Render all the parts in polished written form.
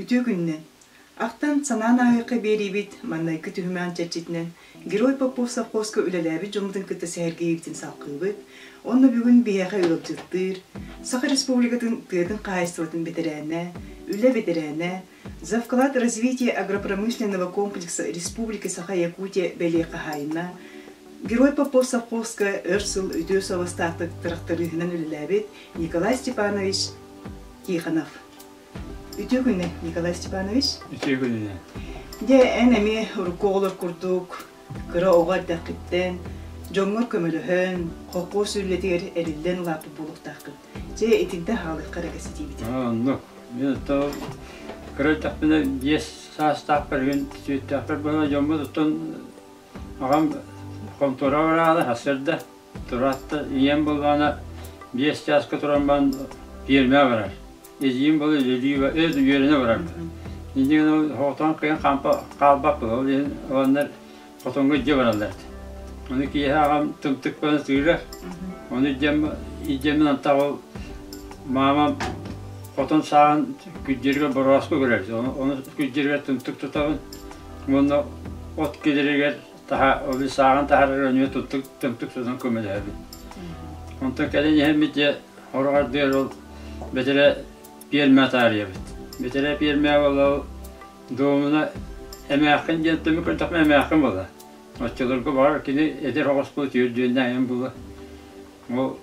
Үтүө күнүнэн! Ахтан, санаан ааһыахха биэриибит маннайгы түһүмэҕин чэрчитинэн Герой Попов совхозка үлэлээбит дьоммутун кытта сэһэргэһиибитин салҕыыбыт уонна бүгүн биһиэхэ ыалдьыттыыр Саха Республикатын тыатын хаһаайыстыбатын бэтэрээнэ, үлэ бэтэрээнэ, За вклад развития агропромышленного комплекса Республики Саха-Якутия бэлиэ хаһаайына, Герой Попов совхозка өр сыл үтүө суобастаахтык тырахтарыыһынан үлэлээбит Николай Степанович Тихонов. Үтүө күнү, Николай Степанович. Үтүө күнүнэн. Дьэ, эн эмиэ урукку оҕолор курдук кыра оҕо эрдэххиттэн дьоҥҥор көмөлөһөн, холкуос үлэтигэр эриллэн улааппыт буолуохтааххын. Дьэ, итинтэн хаалыахха эрэ кэпсэтиибит. Оннук. Мин оттон кыра эрдэхпинэ 5 саастаахпар игин сүөттээхпэр буолан дьоммут оттон аҕам хонтуора бараҕына сарсыарда тураатта ийэм буоллаҕына 5 чааска туран баран пиэрмэҕэ барар. Эдьиийим буола үлэлии үөрэнэ барар. Инньэ гынан соҕотоҕун кыайан хаалбаппын. Ол иһин уонна хотоҥҥо илдьэ бараллар этэ. Ону киэһэ аҕам тымтык баран сыырар. Ону илдьэммин антах ол маамам хотон сааҕын күрдьэригэр борооску көрөр. Ону күрдьэригэр тымтык тутабын. Уонна от кэлэригэр таһа, ол сааҕын таһарар өнүө тымтык, тымтык тутан көмөлөһөбүн. Онтон кэлин иһэммит дьэ Хороҕор диэн ол бэтэрэ пиэрмэ таарыйабыт. Бэтэрэ пиэрмэ буолла дуомуна эмээххин диэн түмүк көрдөхпүнэ эмээххин буолла. Оччолорго баҕар кини эдэр оҕус буолу түөрдүөннээх буолла. Ол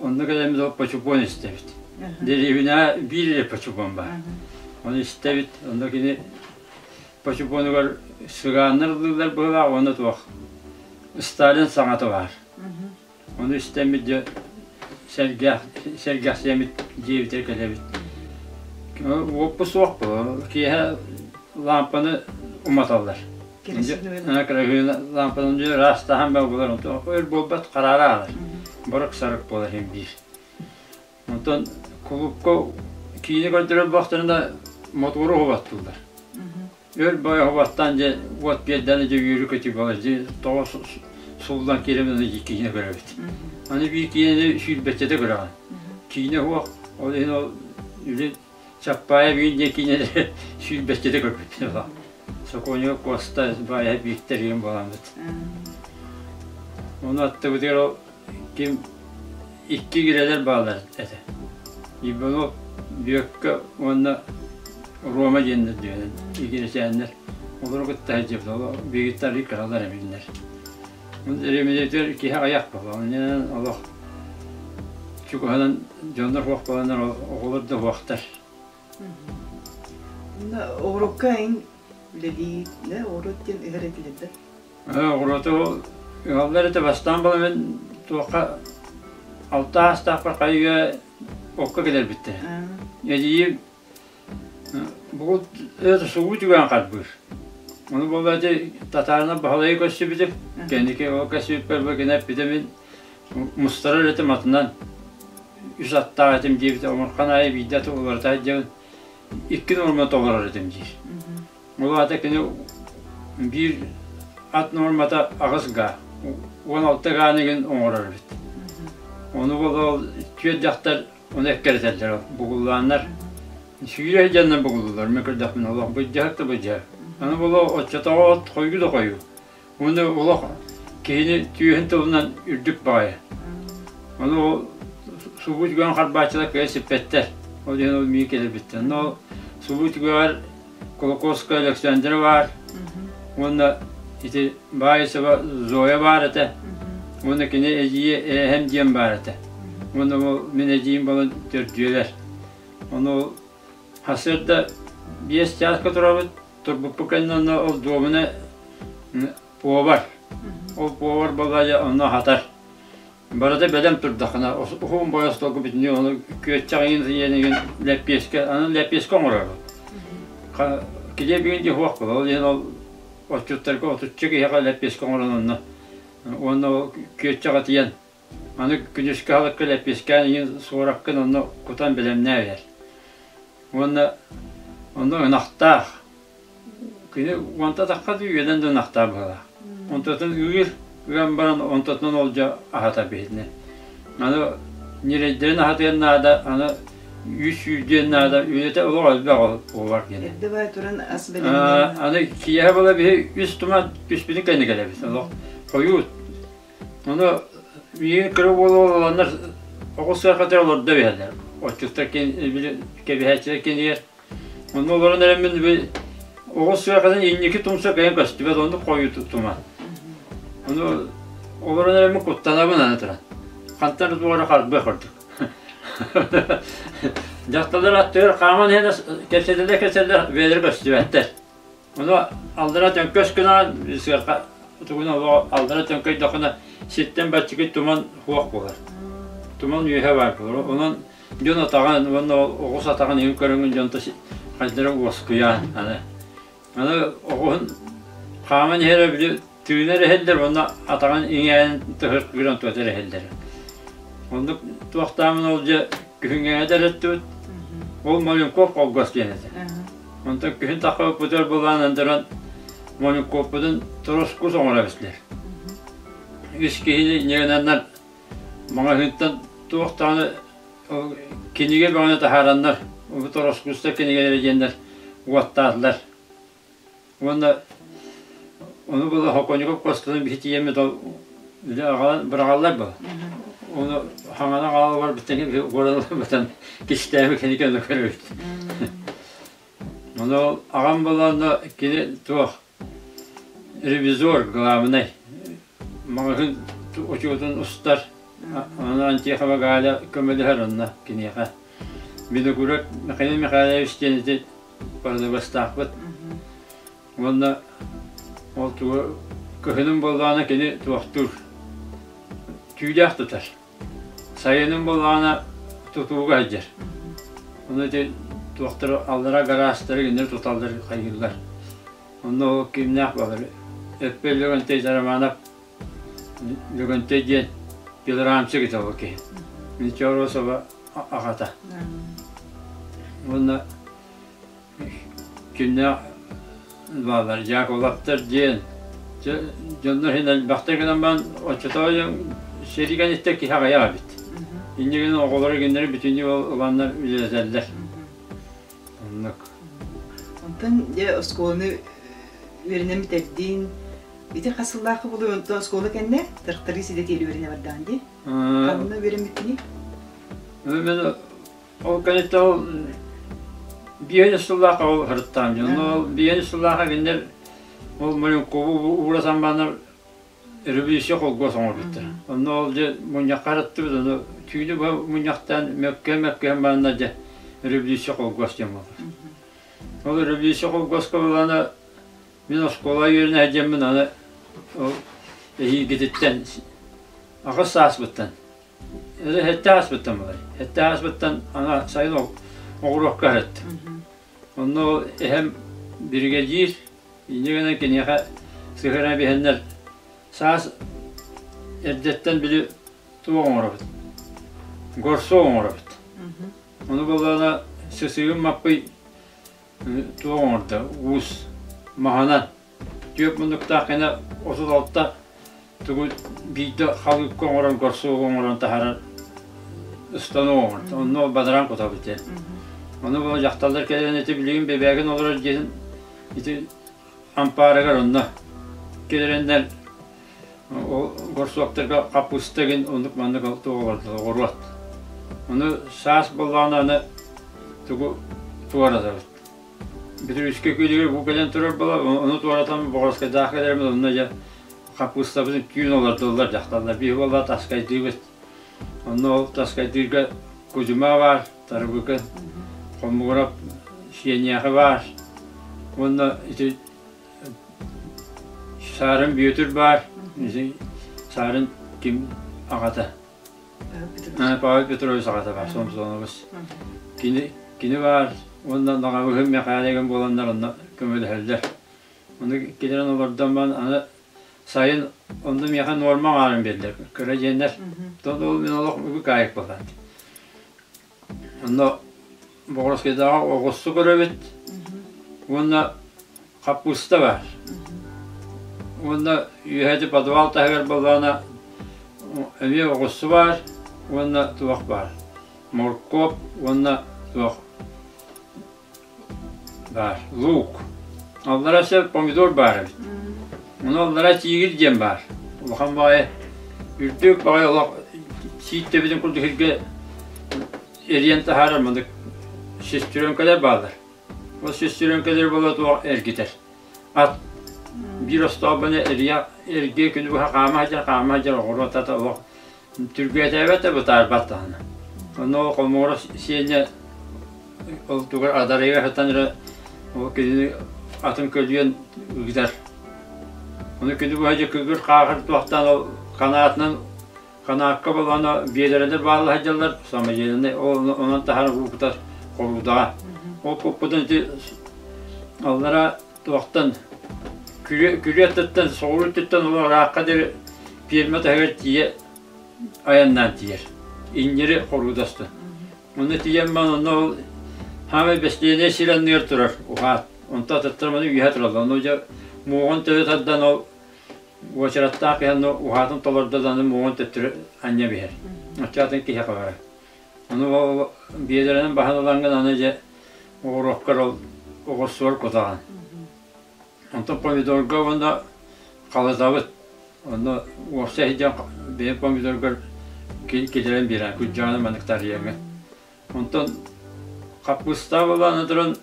онно кэлэммит ол почупуон истэбит. Дэриэбинэҕэ биир эрэ почупуон баар. Ону истэбит, онно кини почупуонугар сыгааннар ыллыыллар быһыылаах уонна туох Сталин саҥата баар. Ону истэммит дьэ сэргэх сэргэхсийэммит дьиэбитигэр кэлэбит. Уоппут суох буолар. Киэһэ лаампаны уматаллар. Кыраһыын лаампаны дьэ ыраастаһан буолар. Онтон өр буолбат хараара аалар. Борук-сарык буолар иһин биир. Онтон кулуупка киинэ көрдөрөр буоллахтарына мотуору уһубаттыыллар. Өр бай оһубаттаан дьэ уот биэрдээн дьэ үөрүү-көтүү буолар. Дьэ тоҕо сууллан киирэн аны киинэ көрөбүт. Аны биир киинэни сүүрбэччэтэ көрөҕүн. Киинэ суох, ол иһин ол үлэ Чаппаайа биир диэн киинэлэри сүүрбэччэтэ көрбүт. Сокуонньуга Куоста Баайа Бииктэр диэн буоламмыт. Ону аттыбытыгар ол ким икки игирэлэр бааллар этэ. Иванов Бүөккэ уонна Рома диэннэр дьүһүнэн игирэчээннэр олору кытта сылдьыбыт. Ол биһиги арыый кыралар эбиннэр. Ремедитер киһи аҕыйах буолла. Онон олох чугаһынан дьоннор суох буоланнар оҕолор да суохтар. Оҕурукка эн үлэлии оҕуруот диэн ыһар этилэр да? Оҕуруоту ыһаллар этэ бастаан буола мин туохха алта аастаахпар хайыга окко кэлэрбиттэр. Эдьиийим бу субу түгэн харбыыр. Ону буолла ити татаарынан Баһылайы көрсүбүтүм. Кэнники ол көрсүбүппэр бу кини эппитэ мин мустарар этим атынан үс аттаах этим диэбитэ омурхан аайы биирдэ аты уларыта сылдьабын икки норма толорор этим диир. Ол аата кини биир ат нуормата 8 гаа, 16 гааны игин оҥорор эбит. Ону ол түөрт дьахтар ону эккирэтэллэр, бугуллааннар сүүрэ сылдьаннар бугуллулар, мен көрдөхпүнэ олох былдьаһык да былдьаһык. Аны буолуо оччотооҕу от хойуу да хойуу. Уонна олох киһини түөһүн тылынан үрдүк баҕайы. Ону ол субуу түгэҕин харбааччылар кыайан сиппэттэр. Ол иһин ол миин кэлэрбиттэн. Онно ол субуу түгэҕэр Колокольская Александра баар уонна ити Баайысова Зоя баар этэ. Уонна кини эдьиийэ Эһэм диэн баар этэ. Уонна ол мин эдьиийим буолан төрдүөлэр. Ону ол сарсыарда 5 чааска турабыт, турбуппут кэннэ онно ол дуомуна повар. Ол повар балайа онно аһатар. Барыта бэлэм турдахына, уһун бойо остуолга бүтүннүү ону күөччэх иҥин сийиэнигин лэппиэскэ, аны лэппиэскэ оҥорор. Килиэп иҥин дии суох буолар. Ол иһин ол отчуттарга отучча киһиэхэ лэппиэскэ оҥорон онно уонна ол күөччэҕэ тиийэн аны күнүскү аһылыкка лэппиэскээн иҥин суораккын онно кутан бэлэмнээ иһэр. Уонна онно ынахтаах Кини уонта тахха да үөнэн да ынахтаах быһыылаах. Онтотун ыыр, ыан баран онтотунан ол дьэ аһатар биһитинэ. Аны ньирэйдэрин аһатыан наада, аны Үс сүүрдүөн наада, үлэтэ олох элбэх буолар диэн. Эрдэ бай туран ас бэлэмнэнэн. Аны киэһэ буола биһи үс туман түспүтүн кэннэ кэлэбит. Олох хойуут. Ону миигин кыра буола оланнар оҕус сыарҕатыгар олордо биһэллэр. Отчуттар кэбиһээччилэр кинигэр. Онно олорон эрэммин оҕус сыарҕатын инники тумса кыайан көстүбэт, оннук хойуу туман. Ону олорон эрэммин куттанабын аны туран. Хантан туора харбыах курдук. Дьахталлар аттыгар хааман иһэн кэпсэтэллэр-кэпсэтэллэр бэйэлэрэ көстүбэттэр. Ону алдара төҥкөс гынан сыарха тугун олоҕо алдара төҥкөйдөххүнэ сиртэн баччыкый туман суох буолар. Туман үөһэ баар буолар. Онон дьон атаҕын уонна оҕус атаҕын иһин көрөҥүн дьонто хайдара уоскуйаан аны Аны оҕуһун хааман иһэрэ били тыынар иһэллэр уонна атаҕын иҥээн тыһыргыыран туотар иһэллэр. Оннук туохтаамын ол дьэ күһүҥҥэ эрэттибит. Ол Маленков холгос диэн этэ. Онтон күһүн таххыбыппытыгар былаан андыран Маленковпутун тороскус оҥоро бистилэр. Үс киһини ньыгынаннар маҕаһыынтан туох даҕаны кинигэ бөҕөнү таһаараннар, тороскустар кинигэлэрэ диэннэр уоттаатылар. Уонна ону была Хоконников костунун биһи тиийэммит ол аҕалан быраҕаллар буо. Ону хаҥана аҕалан барбыттан уоралларбытан кистээби кинигэ ону көрөбүт. Ону аҕам буолла кини туох Ревизор главный маҕаһыын учуотун устар, онон Антихова Галя көмөлөһөр онно киниэхэ. Винокуров Михаил Михайлович диэн ити продавецтаахпыт. Уонна ол тугу кыһынын буоллаҕына кини туохтуур, түүлээх тутар. Сайынын буоллаҕына тутууга сылдьар. Ону ити туохтары аллара гараастары кинилэр туталлар хайыыллар. Онно ол кимнээх буолар? Өппө Лөгөнтөй Романов Лөгөнтөй диэн пилорамчик этэ ол киһи. Мичоросова аҕата. Уонна кимнээх бааллар Дьаакылаптар диэн дьоннор иһин элбэхтэр гынан баран оччотооҕу сэрии кэнниттэн киһи аҕыйах эбит. Инньэ гынан оҕолоро кинилэри бүтүннүү ыланнар үлэлэтэллэр. Оннук. Онтон дьэ оскуоланы үөрэнэн бүтэрдиин ити хас сыллаахха буолуой онтон оскуола кэннэ тракторист идэтигэр үөрэнэ бардаҕын дии. Ханна үөрэммиккиний? Мен ол кэнниттэн ол биэс сыллаахха ол сырыттаҕым дьон. Ол биэс сыллаахха кинилэр ол Маленкову уура самбааннар революция холкуос оҥорбуттар. Онно ол дьэ мунньахха ырыттыбыт, ону түүнү быһа мунньахтаан мөккүөн-мөккүөн бараннар дьэ революция холкуос диэн буолбут. Ол революция холкуоска буолана мин оскуола үөрэнэ сылдьаммын аны ол эһиилгититтэн аҕыс сааспыттан сэттэ ааспыттан буолар. Сэттэ ааспыттан аны сайын оҕуруокка ырыттым. Онно ол эһэм биригэдьиир Инньэ гынан киниэхэ сыһыаран биһэннэр саас эрдэттэн били туох оҥоробут? Горсо оҥоробут. Ону буоллаҕына сысыгым маппый туох оҥордо? Уус маһынан түөрт муннуктаах кэнэ 36 тугу биирдэ халыыпка оҥорон горсуогу оҥорон таһаарар станок оҥордо. Онно бадаран кутабыт диэн. Ону бу дьахталлар кэлэн ити билигин бэбээгин олорор дьиэтин ити ампаарыгар онно кэлэрэннэр ол горсуоктарга хаппыыста гин оннук маннык туох олордо оҕуруот. Ону саас буоллаҕына аны тугу туоратабыт. Бүтүрүүскэ күлүгэр бу кэлэн турар буола ону туоратан Боҕоруоскайдаах кэлэрбит онно дьэ хаппыыстабытын түүн олордуллар дьахталлар биһи буолла таскайдыыбыт. Онно ол таскайдыырга Кузьма баар, Тарыбыкын, Хомугурап Сиэнньээхи баар уонна ити Саарын Бүөтүр баар, ити Саарын ким аҕата Павел Петрович аҕата баар, Сомсонович. Кини, кини баар уонна Наҕабыһым Мэхээлэгин буоланнар онно көмөлөһөллөр. Ону килэрэн олордон баран аны сайын онно миэхэ нуорма аҥаарын биэрдилэр. Кыра диэннэр. Ол мин олох үгү каайык буолан. Онно Боҕоруоскайдааҕы оҕурсу көрөбүт уонна хаппыыста баар. Уонна үөһэ подвал таһыгар буоллаҕына эмиэ оҕурсу баар уонна туох баар. Моркуоп уонна Туох баар, луук. Аллара сөп помидор баар эбит. Ону аллара тиигир диэн баар. Улахан баҕайы үрдүк баҕайы олох сиит төбөтүн курдук сиргэ эрийэн таһаарар маннык сестренкалар бааллар. Ол сестренкалар буола туох эргитэр. Ат биир остообуна эрийэ эргиэ күнү быһа хаама сылдьар, хаама сылдьар оҕуруот ата олох Түргээтээбэт да бытаарбат даҕаны. Онно хомуора сиэнньэ ол тугар адарыйа сытан эрэ ол кинини атын көлүйэн ыытар. Ону күнү быһа дьэ кыгыр-хааҕыр туохтаан ол ханаатынан ханаакка болоно биэдэрэлэр баалла сылдьаллар самодеятельнай ол онон таһаар уукутар хоруудаҕа. Ол куппутун ити аллара туохтан күрүө күрүө аттыттан соҕуруу өттүттэн олох ыраахха диэри пиэрмэ таһыгар тиийэ айаннаан тиийэр. Инньэри хоруудастын. Онно тиийэн баран онно ол хаамай бэстиэнэй сир анныгар турар уһаат. Онто атыттар маны үөһэ тураллар. Ону дьэ муоҕун төлө тардан ол уочараттаах киһи онно уһаатын толордо да аны муоҕун төттөрү анньа биһэр. Оччо атын киһиэхэ барар. Ону ол биэдэрэнэн баһан ылаҥҥын аны дьэ оҕуруоккар ол оҕурсугар кутаҕын. Онтон помидорга уонна халытабыт. Онно уопсай сылдьан бэйэм помидоргар киллэрэн биэрэн күрдьэҕинэн маннык тарыйаҥҥын. Онтон хаппыыстаах буолан туран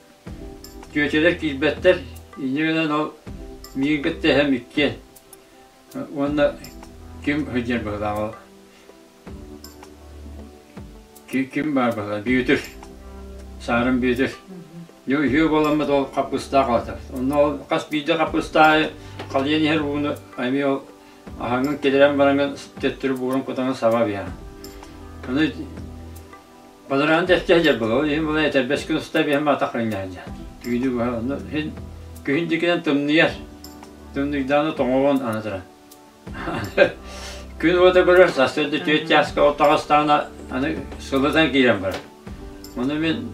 түөтэлэр киирбэттэр. Инньэ гынан ол миигин кытта эһэм иккиэн Уонна ким сылдьар быһыылаах ол ким баар быһыылаах Бүөтүр Саарын Бүөтүр дьэ үһүө буоламмыт ол хаппыстаах аҕалатабыт онно ол хас биирдии хаппыстааҕы халыйан иһэр ууну эмиэ ол аһаҥҥын киллэрэн бараҥҥын төттөрү буурун кутаҥын саба биһэҕин ону Бадараан тэстэ сылдьар буолуо, ол иһин буолан этэрбэскин уста биһэн атах рыҥнаһа сылдьар. Түүнү быһа онно иһин күһүн дьикинэн тымныйар. Тымныйдаҕына тоҥоҕун аны туран. Күн уота көрөр, сарсыарда 4 чааска от таҕыстаҕына аны сылытан киирэн барар. Ону мин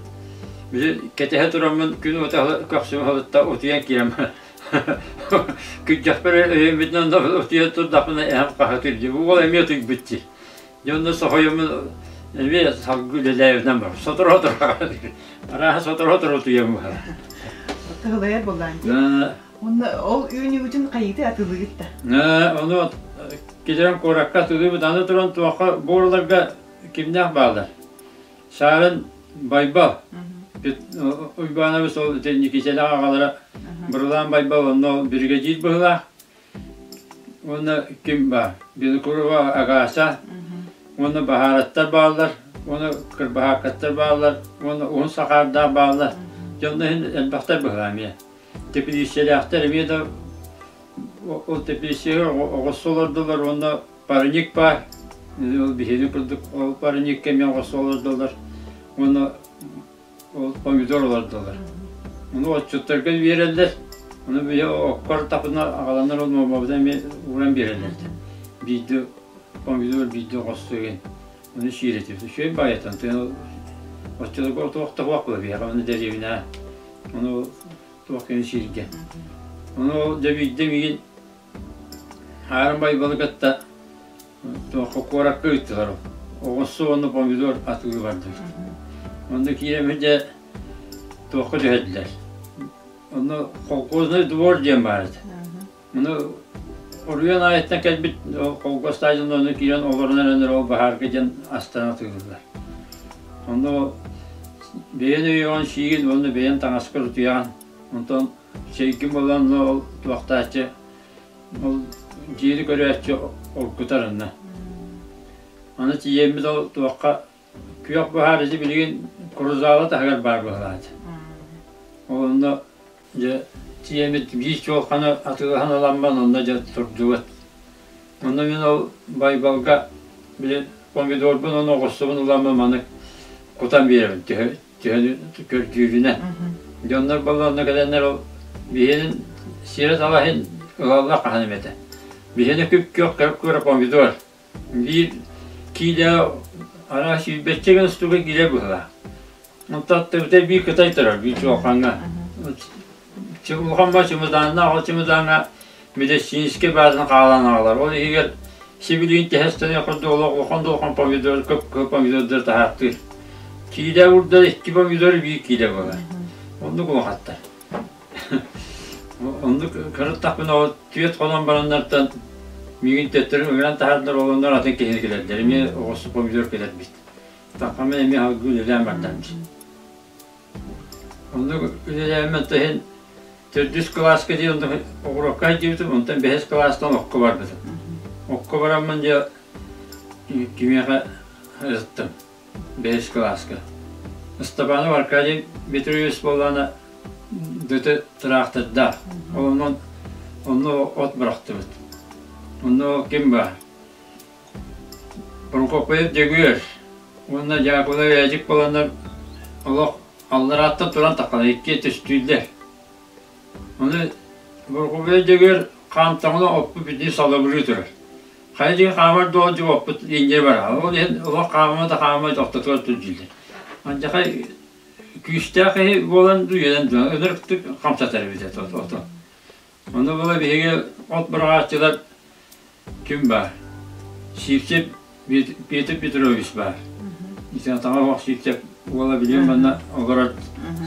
били кэтэһэ тураммын күн уота көхсүм халытта утуйан киирэн барар. Күрдьэхпэр өйөммүтүнэн утуйан турдахпына эһэм хаһытыыр дии. Бу уол эмиэ утуйбут дии. Дьэ онно соһуйаммын эмиэ салгыы үлэлээбитинэн бар. Сотору-сотору арааһа сотору-сотору утуйам баара. Тыһылайар буоллаан дии. Онно ол үүнүүгүтүн хайыыты атылыгыт да? Ону килэрэн куоракка атылыыбыт. Аны туран туохха буоруларга кимнээх бааллар? Саарын Байбал. Уйбаанабыс ол ити Никитэлээх аҕалара Бырылаан Байбал онно биригэдьиир быһыылаах. Уонна ким баар? Винокурова Агаса уонна баһаараттар бааллар, уонна кырбаһааккаттар бааллар, уонна уһун сахаардаах бааллар. Дьонно иһин элбэхтэр быһылаа эмиэ. Тэпилииссэлээхтэр эмиэ да ол тэпилииссэҕэ оҕурсу олордулар уонна парник баар. Ол биһиги курдук ол парникка эмиэ оҕурсу олордулар уонна Ол помидор олордулар. Ону отчуттарга биэрэллэр. Ону били оккор тапына аҕаланнар ол нуормабытын эмиэ ууран биэрэллэр. Биирдэ помидор биирдэ оҕостугун. Ону сиир этибит. Үчүгэй баайытан тыын оччолорго туох да суох буола биһиэхэ ону дэриэбинэ ону туох кини сииргэ. Ону дьэ биирдэ миигин Аарым Байбалы кытта Туохха куоракка ыыттылар ол. Оҕурсу уонна помидор атыылыы бардыбыт. Онно киирэммит дьэ туохха түһэрдилэр. Онно колхозный двор диэн баар этэ. Ону Оруйан аайыттан кэлбит холкуос таайдын онно киирэн олорон эрэннэр ол баһаарга диэн астан атыылыыллар. Онно бэйэн өйөҕүн сиигин уонна бэйэн таҥаскар утуйаҕын. Онтон чэйгин буолан ол туохтааччы Ол дьиэни көрөөччү оргутар онно. Аны тиийэммит ол туохха күөх баһаар ити билигин Курузаала таһыгар баар быһалаат. Ол онно дьэ тиийэммит биир чуолканы атыылаһан ыламмын онно дьэ турдубут. Онно мин ол Байбалга били помидорбун уонна оҕурсубун ыламмын маны кутан биэрэбин төһө төһөнү көрдүүрүнэн. Дьоннор боллонно кэлэннэр ол биһиэнин сиэрэ талаһын ылаллар хаһан эмэтэ. Биһиэнэ күп-күөх кыра помидор. Биир киилэ араас сүүрбэччэ гына устуга киилэ быһыылаах. Онтон аттыбыта биир кытай турар, биир чуолкаҥҥа. Улахан ба чымыдааннаах, ол чымыдааҥҥа медицинскэй баазаны хаалан аҕалар. Ол иһигэр сибилигин тэһэстэнэ курдук олох улахан да улахан помидор, көп-көп помидордары таһааттыыр. Киилэ уурдар икки помидор биир киилэ буолар. Оннук улахаттар. Оннук кырыттахпына ол түөрт хонон бараннартан миигин төттөрү ыҥыран таһаардар олоннор атын киһини кэлэрдэр. Эмиэ оҕурсу помидор кэлэрбит. Таххаммын эмиэ салгыы үлэлээн бардам. Оннук үлэлээммин иһин төрдүс кылааска диэн оҕуруокка сылдьыбытым, онтон бэһис кылаастан окко барбытым. Окко бараммын дьэ кимиэхэ ырыттым бэһис кылааска. Ыстапанов Аркадий Петрович буоллаҕына ДТ тыраахтардаах. Ол онон онно от бырахтыбыт. Онно ким баар? Прокопьев Дьөгүөр уонна Дьаакыбылап Ээдьик буоланнар олох алларааттан туран таххана иккиэ түстүүллэр. Ону Прокопьев Дьөгүөр хаамтаҕына оппут бүтүн салыбырыы турар. Хайа диэн хаамар дуо дьэ оппут инньэ барар. Ол иһин олох хаамыма да хаамай ортотугар турдуллар. Андьахай күүстээх киһи буолан үйэнэн ынырыктык хамсатар эбит этэ ото. Ону була биһиги от быраҕааччылар Ким баар? Сивцев Петр Петрович баар. Ити атаҕа оһох Сивцев уола билигин манна олорор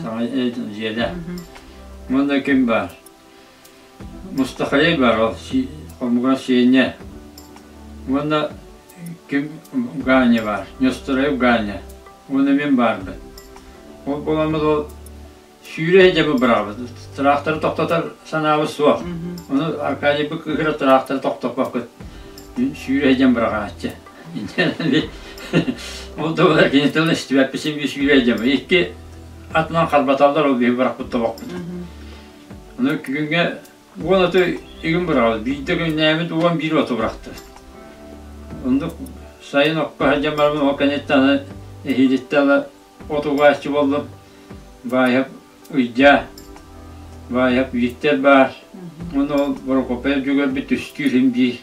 саҥа дьиэлээх. Уонна ким баар? Мустахалей баар ол хомугар Сеня. Уонна ким Ганя баар, Нестораев Ганя. Уонна мин баарбын. Ол буоламмыт ол Сүүрэ сылдьабыт быраҕабыт. Тыраахтары тохтотор санаабыт суох. Ону Аркадийбыт кыыһыра тыраахтары тохтоппоккут. Сүүрэ сылдьан быраҕааччы. Ол да буолар кини тылын истибэппит син биир сүүрэ сылдьабыт. Икки атынан харбаталлар ол биһи бырахпыт тобохпут. Ону күҥҥэ уон оту игин быраҕабыт. Биирдэ күннээммит 11 оту бырахтыбыт. Оннук сайын окко сылдьан барабын ол кэнниттэн аны эһиилиттэн ыла От угааччы буоллум. Баайап Ыйдьаа, Баайап Виктор баар. Уонна ол Прокопьев Дьөгүөрбүт түстүүр иһин биир.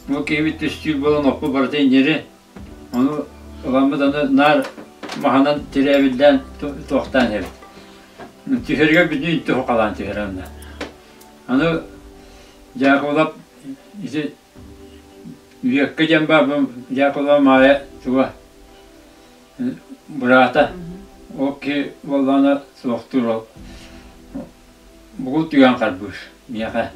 Ол киһибит түстүүр буолан оппу барыта иҥнэри. Ону ыламмыт аны наар маһынан тирээбиллээн туохтаан иһэбит. Түһэригэр бүтүн үнтү халаан түһэр анна. Аны Дьаакыбылап ити Үөккэ диэн баар Дьаакыбылап Маайа туга Быраата ол киһи буоллаҕына суохтуур ол бугул түгэн харбыыр миэхэ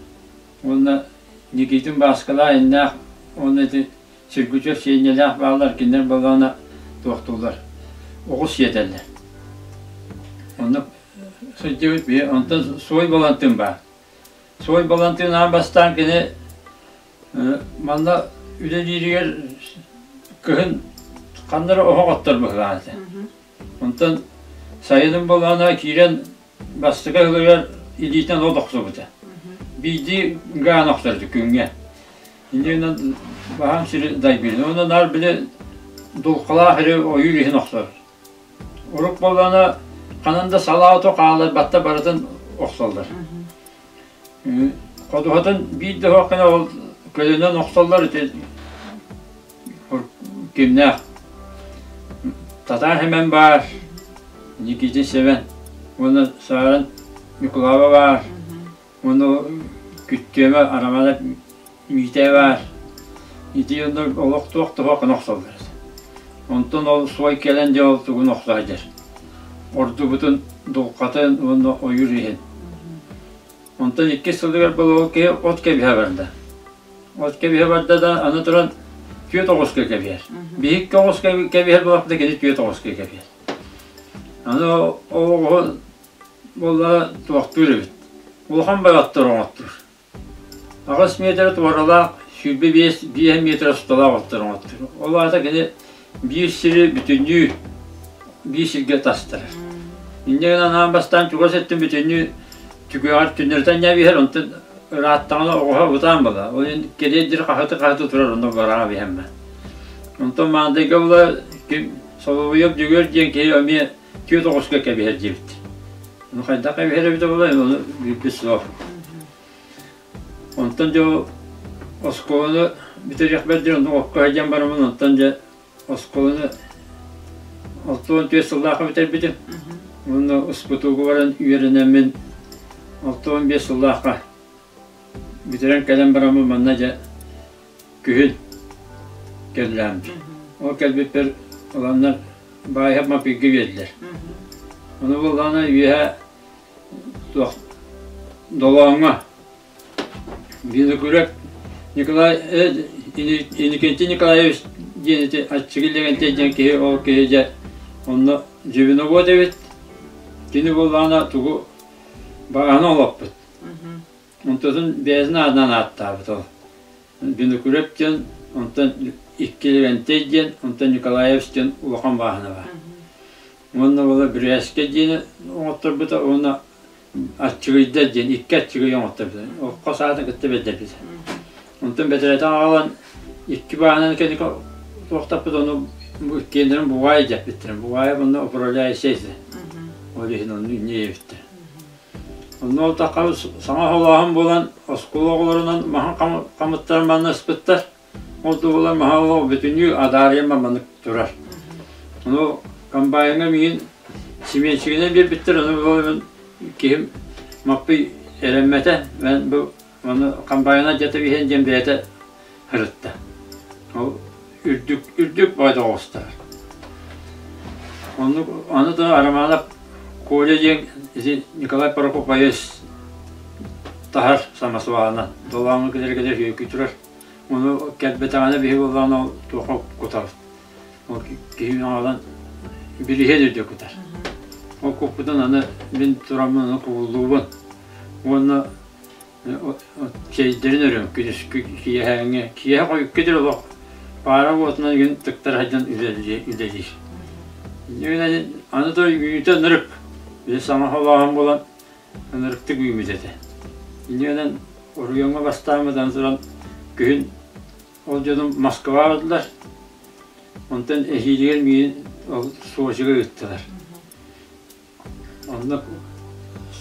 уонна Никитин Бааскалаах иннээх уонна ити Сергучев Сиэнньэлээх бааллар кинилэр буоллаҕына туохтууллар оҕус сиэтэллэр оннук сылдьыбыт биһи онтон суой Балантыын баар Суой Балантыын аан бастаан кини Манна үлэлииригэр кыһын ханна эрэ оһох оттор быһыылаах этэ. Онтон сайынын буоллаҕына киирэн бастакы ыһылыгар илиитинэн от охсубута. Биирдии гаан охсорду күҥҥэ. Иннинэн баһаам сири дайбыын. Онон наар били дулхалаах эрэ ойуур иһин охсор. Урут буоллаҕына ханан да салаа ото хаалларбатта барытын охсоллор. Ходуһатын биир да оһох гына ол көлөнөн охсоллор ити кимнээх Татаар Сэмэн баар, Никитин Сэмэн уонна Саарын Ньукулааба баар, уонна Күттүөмэ Арамаанап Миитээ баар. Ити дьоннор олох туох да оһох гына охсоллор этэ. Онтон ол суой кэлэн дьэ ол тугун охсо сылдьар. Ордубутун дулҕатын уонна ойуур иһин. Онтон иккис сылыгар буолуо киһи от кэбиһэ барда. От кэбиһэ барда да аны туран түөрт оҕуска кэбиһэр. Биһикки оҕус кэбиһэр буоллахпына кини түөрт оҕуска кэбиһэр. Аны ол оҕуһу буолла туохтуур эбит. Улахан байҕаттар оҥоттуур. Аҕыс миэтэрэ туоралаах, 25 биэс миэтэрэ усталаах оттор оҥоттор. Ол аата кини биир сири бүтүннүү биир сиргэ тастарар. Инньэ гынан аан бастаан чугас өттүн бүтүннүү түгэҕэр түннэритэн ньэбиһэр, онтон ырааттаҕына оҕуһа бытаан буолар. Ол иһин кэлиэр диэри хаһыты-хаһыты турар, онно бараҕа биһэммэ. Онтон Маандайга була ким Соловьев Дьөгүөр диэн киһи эмиэ түөрт оҕуска кэбиһэр диэбит. Ону хайдах кэбиһэр эбитэ буолла, ону билбит суох. Онтон дьэ оскуоланы бүтэриэхпэр диэн онно окко сылдьан бараммын онтон дьэ оскуоланы 64 сыллаахха бүтэрбитим. Уонна УСПТУга баран үөрэнэммин 65 сыллаахха бүтэрэн кэлэн бараммын манна дьэ күһүн кэллээммит. Ол кэлбиппэр ыланнар. Баайап Мапыйга биэрдилэр. Ону буоллаҕына үөһэ туох Долооҥҥо Винокуров Николай Иннокентий Николаевич диэн ити Аччыгый Лэгэнтэй диэн киһи ол киһи дьэ онно звеновод эбит. Кини буоллаҕына тугу баҕаһын олоппут. Онтотун бэйэтин аатынан ааттаабыт ол. Винокуров диэн, онтон икки Левентей диэн, онтон Николаевич диэн улахан бааһына баар. Уонна буола Бүрээскэ диэни оҥотторбута уонна Аччыгыйдар диэн икки аччыгый оҥотторбута. Хос аатын кытта бэрдэрбитэ. Онтон бэтэрээтэн аҕалан икки бааһынан кэнники туохтаппыт ону иккиэннэрин бугаай дьэппиттэрин. Бугаайа онно управляющай этэ. Ол иһин онну инньэ диэбиттэр. Онно ол тахха саҥа холооһун буолан оскуола оҕолорунан маһын хамыттарын манна ыспыттар. Ол туһулар маһа олох бүтүннүү адаарыйан маннык турар. Ону комбайҥа миигин симиэнчигинэн биэрбиттэр, ону киһим Маппый эрэммэтэ, мен бу ону комбайна дьата биһэн диэн бэйэтэ сырытта. Ол үрдүк үрдүк баҕайы оҕустар. Оннук аны да Романов Коля диэн ити Николай Прокопьевич таһар самосвалынан долооҥҥо кэлэр-кэлэр үөкүй турар. Ону кэлбэтэҕинэ биһи буоллаҕына ол туохха кутабыт. Ол киһи аҕалан билиһиэн үрдүк кутар. Ол куппутун аны мин тураммын ону кубуллуубун. Уонна чэйдэрин өрөм күнүскү киэһээҥҥи киэһэ хойукка диэри олох паара уотунан күн тыктар сылдьан үлэлиир. Аны то үүтэ ынырык. Били саҥа холооһун буолан ынырыктык үүммүт этэ. Иннинэн оройуоҥҥа бастааммытан туран күһүн ол дьонум Москваҕа бардылар. Онтон эһиилигэр миигин ол Сочига ыыттылар. Онно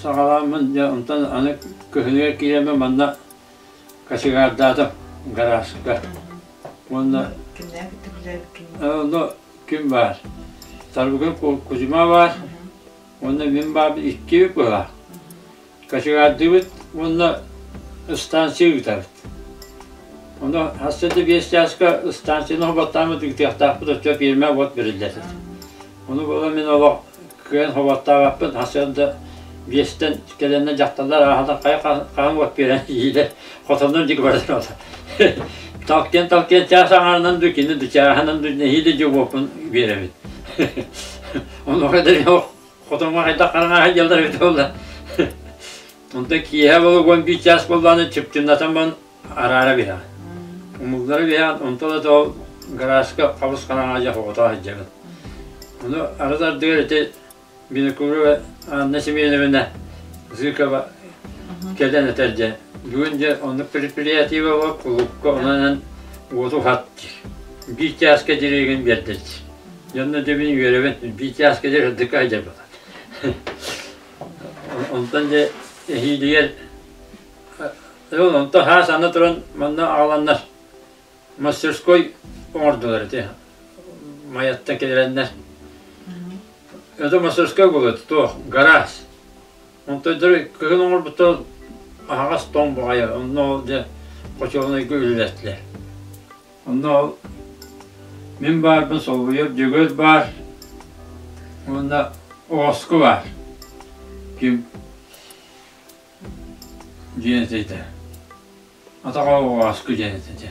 саҕалааммын дьэ онтон аны кыһыныгар киирэммин манна кочегардаатым гаражка. Уонна Кимнээх кытта Онно ким баар? Тарбыгын Кузьма баар, Уонна мин баабын иккибит быһа. Кочегардыыбыт уонна станция ыытабыт. Ону хасса да биэс чааска станцияны хоботтааммыт ыытыахтаахпыт оччо пиэрмэ уот бэриллэр этэ. Ону буолан мин олох кыайан хоботтаабаппын хасыан да биэстэн кэлэннэ дьахталлар ааһан хайа хаһан уот биэрэн иилэр хотоннор диэки барар Талкиан талкиан чаас аҥаарынан дуу кини да чааһынан дуу нэһиилэ дьиэ уоппун биэрэбин. Онуоха да хотоҥҥо хайдах хараҥа сылдьаллар эбитэ буолла. Онтон киэһэ буолук 11 чаас буоллаҕына чыпчыннатан баран араара биһэҕин. Умуллара биһэҕин, онтон да ол гаражка хабыс хараҥа дьэ хоҕотоо сылдьабын. Ону арыт ардыгар ити Винокурова Анна Семеновна Зыкова кэлэн этэр дьэ бүгүн дьэ оннук предприятие буолуо кулуупка онон уоту уһат диир. Биир чааска дириэгин биэрдэ Дьонно дьэ мин үөрэбин биир чааска диэри сырдыкка сылдьарбатах. Онтон дьэ эһиилигэр онтон хаас аны туран манна аҕаланнар мастерской оҥордулар ити Майаттан кэлэрэннэр. Это мастерской буолуо туох гараж. Онтон кыһын оҥорбуттар аһаҕас тоҥ баҕайы онно ол дьэ хочуолунайга үлэлэттилэр. Онно ол мин баарбын солбуйар Дьөгүөр баар уонна Ооску баар. Ким диэн этэ. Атаҕа оҕооску диэн этэ.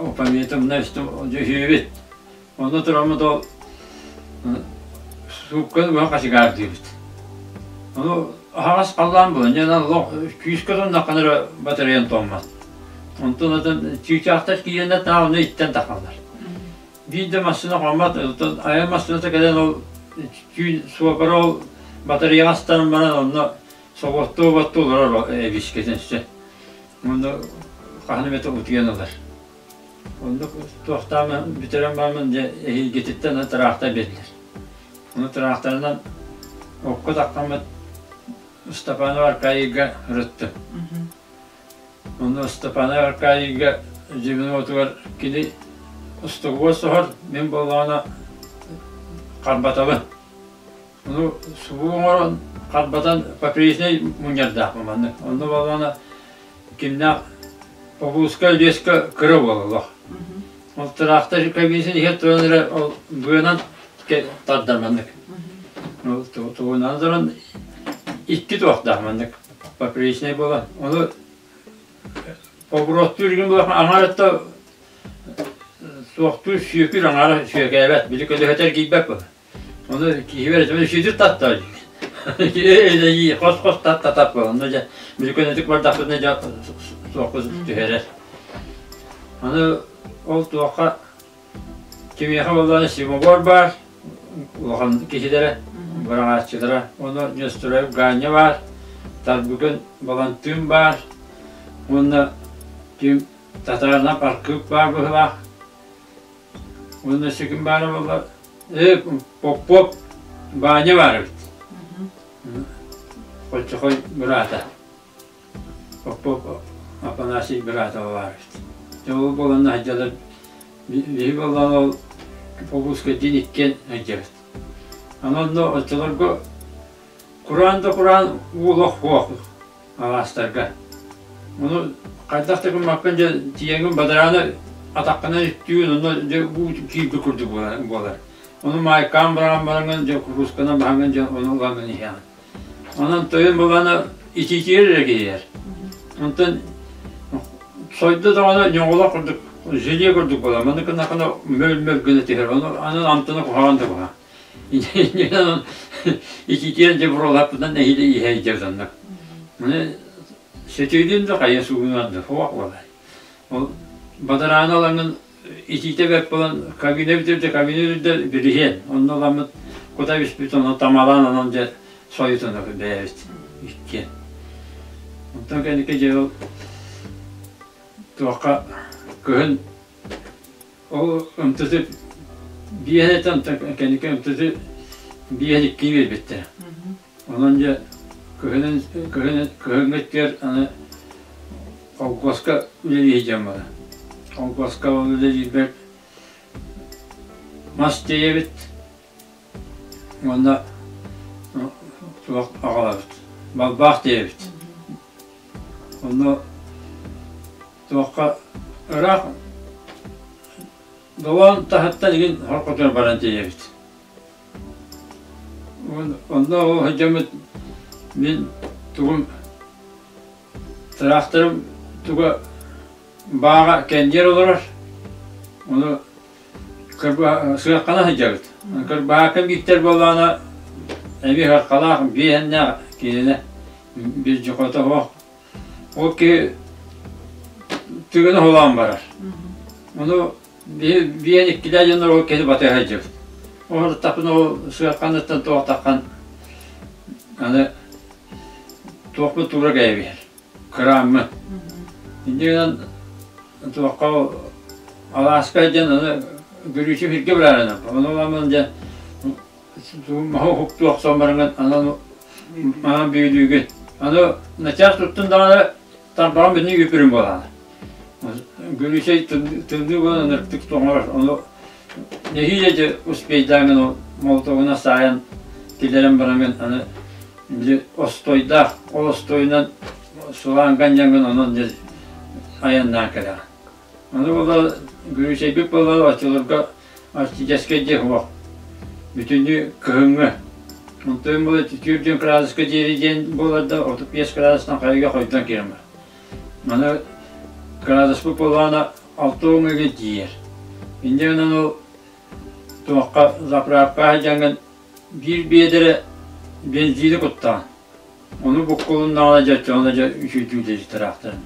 Упомятымна дьүһүйбүт. Онно тураммыт ол суукканы быһа хачыгаардыыбыт. Ону аһаҕас халлаан буолан, дьэ олох күүскэ тоннаххына эрэ батареян тоҥмот. Онтон атын чыычаахтар киирэннэр таа ону иттэн тахаллар. Биир да массыына хоммот, оттон айан массыыната кэлэн ол түүн суопара ол батареяҕа астаран баран онно Соҕотто-оботто олорор эбискэтин өссө. Онно хаһан эмэтэ утуйан ылар. Оннук туохтаамын бүтэрэн бараммын дьэ эһиилгититтэн тыраахтар биэрдилэр. Ону тыраахтарынан окко таххаммыт Степанов Аркадийга ырыттым. Онно Степанов Аркадийга звенотугар кини устугуга соһор, мин буоллаҕына харбатабын. Ону субу оҥорон харбатан поперечнай мунньардаахпын маннык. Онно буоллаҕына кимнээх Павловскай леска кыра буолла олох. Ол тыраахтар кабинатын иһэр туран эрэ ол быанан тардар маннык. Ол тугунан туран икки туохтаах маннык поперечный буолан. Ону обуруоттуур игин буолан аҥаарыттан суохтуур сүөкүр аҥаара сүөкээбэт, били көлөһөтө эргийбэт буолар. Ону киһибэр этим сүдүр татта хос-хос тат-татап буолан, онно дьэ били көнөтүк бардахпытына дьэ суохпут түһэрэр. Аны ол туохха кимиэхэ буоллаҕына Симогор баар, улахан киһилэрэ, быраҕааччылара, ону Нестеров Ганя баар, Тарбыкын Балантыын баар уонна ким Татаарынан Аркыып баар быһыылаах. Уонна өссө ким баара буолла? Поппуоп Баанньа баар эбит. Хоччохой быраата. Поппуоп Афанасий быраата баар эбит. Дьэ ол буолан сылдьалар биһи буоллаҕына ол Попуска диэн иккиэн сылдьабыт. Аны онно оччолорго Кураан да кураан уу олох суох алаастарга. Ону хайдах да гыммаккын дьэ тиийэҥҥин бадарааны атаххынан үттүүгүн онно дьэ уу киирбит курдук буолар. Ону маайкаан баран бараҥҥын дьэ куруусканан баһаҥҥын дьэ ону ылаҥҥын иһэҕин. Онон тойон былаана итиитигэр эрэ киирэр. Онтон сойдо даҕаны ньоҕолох курдук желе курдук буолар. Маны гыннаххына мөл-мөл гына түһэр. Ону аны амтана куһаҕан да куһаҕан. Итиитиэн дьэ буруолаппытынан нэһиилэ иһэ дьарданна. Маны сөтүөлүүн да хайа суунан да суох буолар. Ол бадарааны ылаҥын итиитэ бэрт буолан кабина бүтэрдэ кабина үрдэ бириһиэн. Онно ыламмыт кута түспүт ону тамалаан онон дьэ сойутун бэйэбит иккиэн. Онтон кэнники дьэ ол туохха кыһын Ол ымтыты биэһэ этэ, онтон кэнники ымтыты биэһэ икки биэрбиттэрэ. Онон дьэ кыһынын кыһын кыһыҥҥы өттүгэр аны холкуоска үлэлии сылдьан баран. Холкуоска ол үлэлиирбэр мас тиэйэбит уонна туох аҕалабыт, балбаах тиэйэбит. Онно Туохха ыраах Долоон таһыттан игин хоркотугар баран тиийэбит. Онно ол сылдьаммыт мин тугум тыраахтарым туга бааҕа кэнниэр олорор. Ону сыаххана сылдьабыт. Кырбаһаакка бииктэр буоллаҕына эмиэ сыархалаах биэһэннээх кинини биир дьохото суох Ол киһи тыгыны холоон барар. Ону биэн иккилээх дьоннор ол киһи батыһа сылдьыбыт. Оһордохпун ол сыарханыттан туохтаххан аны туохпун туура кэйэбиһэр. Кырааммын. Инньэ гынан туохха алааска диэн аны гүрүүчү сиргэ бараарынан. Ону ыламмын дьэ маһы уһуктуу охсон бараҥҥын анан маһан бүөлүүгүн. Аны начаас туттун даҕаны тарбаҕым бүтүн үпүрүн буолаана. Гүлүсэй тымныы буолан ынырыктык тоҥорор. Ону нэһиилэ дьэ успейдааҥҥын ол молотогунан саайан киллэрэн бараҥҥын аны били остуойдаах ол остуойунан сулаан ганньаҥҥын онон дьэ айаннаан кэлэҕин. Аны буолла Гүлүсэйбит буолла оччолорго Арктическай дьиэ суох. Бүтүннүү кыһыҥҥы. Онтон була 4 кыраадыска диэри диэн буолар да 35 кыраадыстан хайыга хойдон киирэн бар. Маны кыраадыспыт буоллаҕына 6 өҥөгэ тиийэр. Инньэ гынан ол туохха заправка сылдьаҥҥын биир биэдэрэ бензини куттаҕын. Ону буккулуннаҕына дьэ оччоҕуна дьэ үчүгэй тыраахтарын.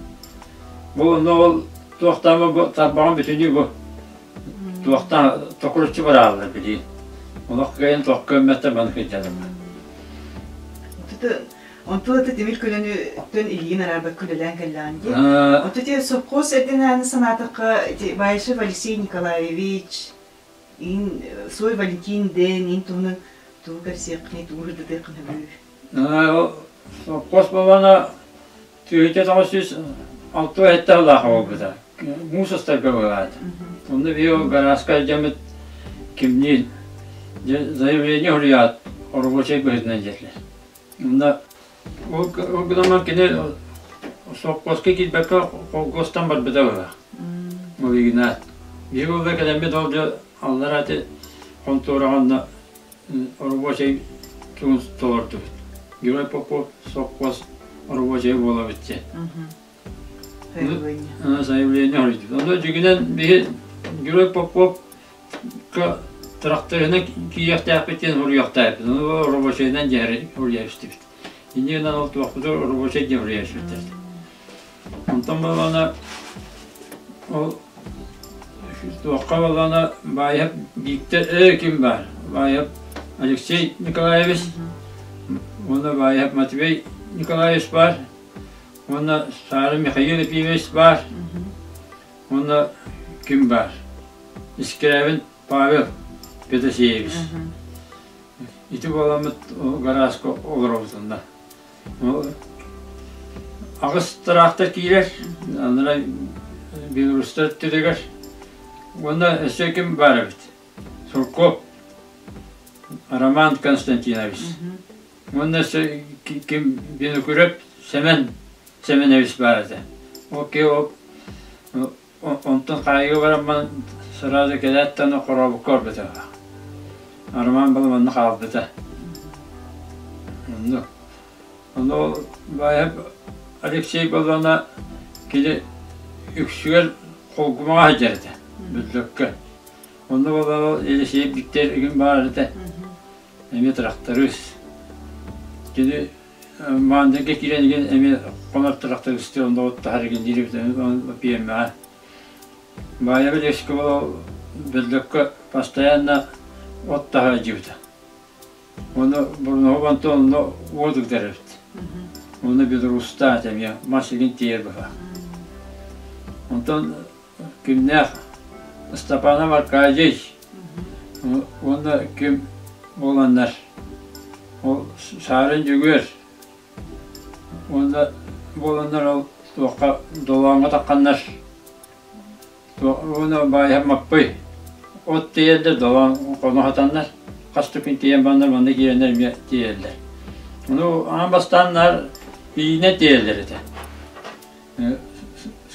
Бу онно ол туохтаама бу тарбаҕын бүтүнүү бу туохтаан токуруччу барааллар билигин. Олох кыайан туох көммөттөр маны кыдьаллар. Онту аты тимир көлөнү төн илиигин араарбат күлэлээн кэллэҕин дии. Онту те совхоз эрдинээни санаатахха Баишев Алексей Николаевич, ин Сой Валентин Дэн, ин туһунан тугу кэпсиэххиний, тугу ырдатыаххын сөбүй? Совхоз буолана 1967 сыллаах буолбута. Муус устарга быһаата. Онно биһи ол гарааска дьоммут кимниин заявление суруйаат оробуочай быһыытынан диэтилэр. Онно ол гынан кини совхозка киирбэккэ холкуостан барбыта быһыылаах. Ол Игнат. Биһиги ол да кэлэммит ол дьэ аллара ити хонтуораҕа онно оробуочай тугун толордубут. Герой Попов сопхуос оробуочайа буолабыт диэн. Заявление. Заявление хоруйдубут. Онно дьиҥинэн биһи Герой Попов тракторынан киириэхтээхпит диэн хоруйуохтаахпыт. Ону оробуочайынан дьиэри хоруйа истибит. Инньэ гынан ол туохпутугар оробуочай диэн хоруйа испиттэр. Онтон буоллаҕына ол туохха буоллаҕына Баайап Бииктэр ээ ким баар? Баайап Алексей Николаевич уонна Баайап Матвей Николаевич баар уонна Саара Михаил Ефимович баар уонна ким баар? Искрябин Павел Петасеевич. Ити буоламмыт гарааска олоробут онно. Аҕыс тыраахтар киирэр, анара Белорустар өттүлэригэр уонна өссө ким баар эбит? Сурков Роман Константинович. Уонна өссө ким Винокуров Сэмэн Сэмэнович баар этэ. Ол киһи ол Онтон хаайыыга бараммын сразу кэлээт да хорообукка барбыта. Роман был манна хаалбыта. Онно ону Баайап Алексей буоллаҕына кини үксүгэр холгумаҕа сылдьар этэ, Бүллөккө. Онно буоллаҕына Елисей Биктэр игин баар этэ, эмиэ тракторист. Кини Маандырга киирэн игин эмиэ хонор трактористыы онно оттоһор игин диир эбит пиэрмэҕэ. Баайаба Лешкова бөллөккө постоянно от таһа илдьибитэ. Ону Бурнохов Антон онно уот ыгдар эбит. Онно Белорустаат эмиэ мас игин тиийэр быһа. Онтон кимнээх Степанов Аркадий уонна ким буоланнар ол Саарын Дьөгүөр уонна буоланнар ол туохха долооҥҥо тахханнар уонна Баайаһа Маппый от тиэйэллэр долоон хоно сатаннар хас да күн тиийэн бараннар манна киирэннэр эмиэ тиэйэллэр. Ону аан бастаан наар иинэн тиэйэллэр этэ.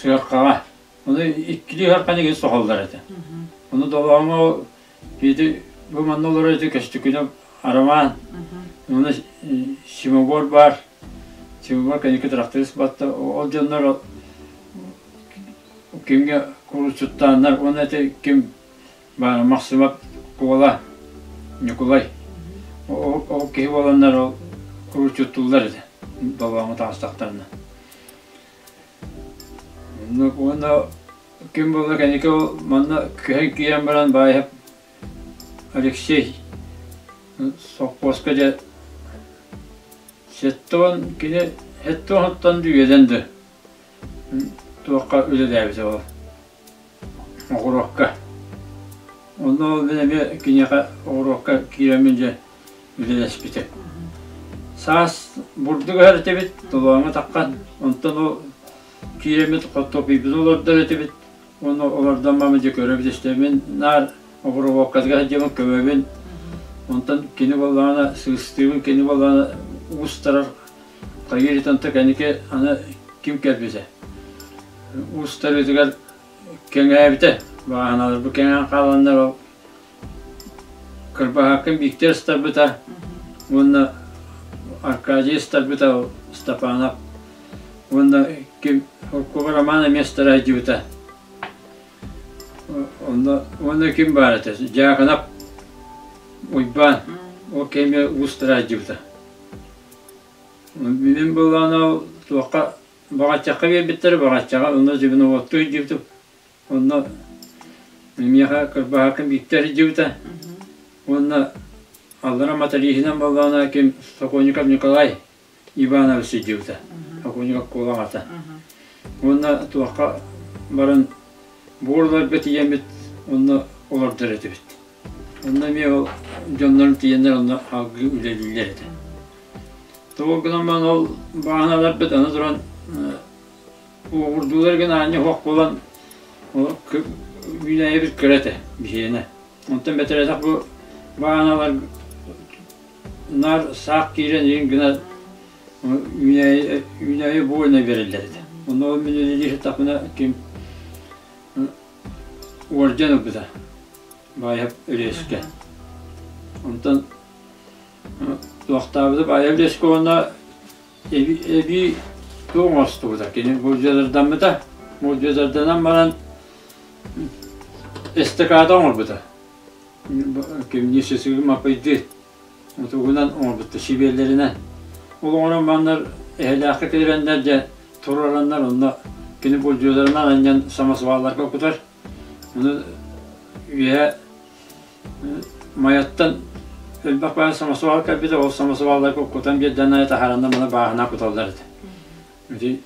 Сыаркаҕа. Ону иккилии сыарканы игин соһоллор этэ. Ону долооҥҥо ити бу манна олорор ити Көстүкүнэ Арамаан, уонна Симогор баар. Симогор кэнники тракторист батта. Ол дьоннор кимҥэ куруусуттааннар уонна ити ким баар Махсымап Куола Ньукулай ол киһи буоланнар ол куруусуттууллар этэ долооҥҥо таҕыстахтарына. Уонна ким буолла кэнники ол манна көһөн киирэн баран Баайап Алексей сопхуоска дьэ 70 кини 70-ттан үөдэн да туохха үлэлээбитэ ол оҕуруокка. Онно ол мин эмиэ киниэхэ оҕуруокка киирэммин дьэ үлэлэспитим. Саас бурдук ыһар этибит, толооҥҥо таххан, онтон ол киирэммит хортуоппуйбутун олордор этибит. Уонна олордон мама дьэ көрөбүт истэбин, наар обработкатыгар сылдьабын, көмөбүн. Онтон кини буоллаҕына сыыстыыбын, кини буоллаҕына уустарар хайыыр онто кэнники аны ким кэлбитэ. Уустарыытыгар кэҥээбитэ, бааһыналарбыт кэҥээн хааланнар ол Кырбаһааккын Бииктэр ыстарбыта уонна Аркадий ыстарбыта Степанов уонна ким Холкуба Роман эмиэ ыстара сылдьыбыта. Онно уонна ким баар этэ? Дьаакынап Уйбаан ол кэмҥэ уустара сылдьыбыта. Мин буоллаҕына ол туохха баҕаччахха биэрбиттэрэ баҕаччаҕа онно звеноводтуу сылдьыбытым. Онно миэхэ Кырбаһаакын Бииктэр сылдьыбыта уонна аллара моториһынан буоллаҕына ким Сокольников Николай Иванович сылдьыбыта. Сокольников Куола аҕата. Уонна туохха баран буорларга тиийэммит онно олордор этибит. Онно эмиэ ол дьоннорум тиийэннэр онно салгыы үлэлииллэр этэ. Тоҕо гынан баран ол бааһыналарбыт аны туран Уоҕурдуулар гын аанньа оһох буолан үүнээйибит кыра этэ биһиэнэ. Онтон бэтэрэтэх бу бааһыналар наар саах киирэн иһин гына үүнээйи үүнээйи буойна биэрэллэр этэ. Онно ол мин үлэлии сыттахпына ким уордьан ылбыта Баайап Өлүөскэ. Онтон туохтаабыта Баайап Өлүөскэ уонна эбии туох оҥостубута кини булдьалардаммыта. Булдьаларданан баран эстакада оҥорбута. Кимнии сысыгы мапыйдыы утугунан оҥорбуттар сибиэллэринэн. Ол оҥорон бараннар эһэлээххэ киирэннэр дьэ туруораннар онно кини булдьуоларынан анньан самосвалларга кутар. Ону үөһэ Майаттан элбэх баай самосвал кэлбитэ, ол самосвалларга кутан биэрдэн аайы таһаараннар маны бааһына куталлар этэ. Ити